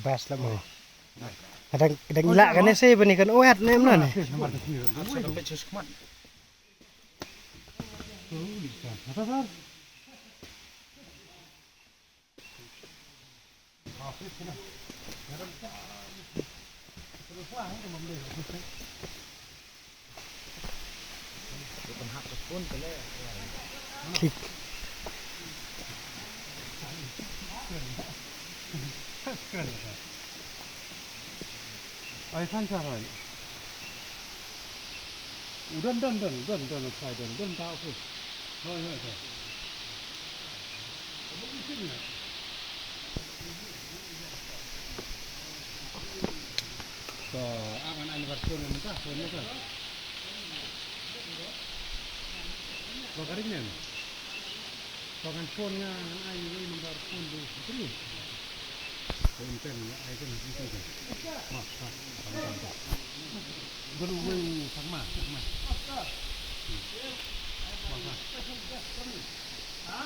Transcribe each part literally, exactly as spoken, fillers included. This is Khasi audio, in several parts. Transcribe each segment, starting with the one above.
Bas la mo. Kadang kadang ila kane se bani kan oat ne mna ne. Ai, thank you, right. Done, done, done, done, done, try, done, done, ta, okay. Hoi, hoi, hoi. So, ang an anniversary mynta, so mynta. Lo ka ring ne? Lo kan phone nga, ngan ai wei number phone du. Phone pen nga ai kan, phone pen. Ha, ha, ha, ha. Belu wei Sangma, Sangma. Hmm. Ha, ha.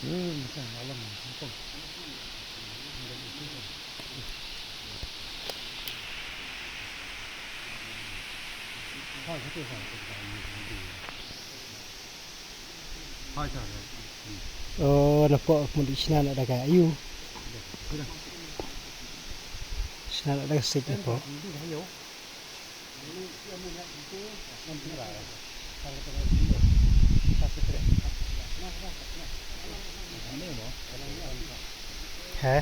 Hmm, kan alam, kan. Oh, na pok mudi sna na daga ayu. Sna na daga sik na pok. He?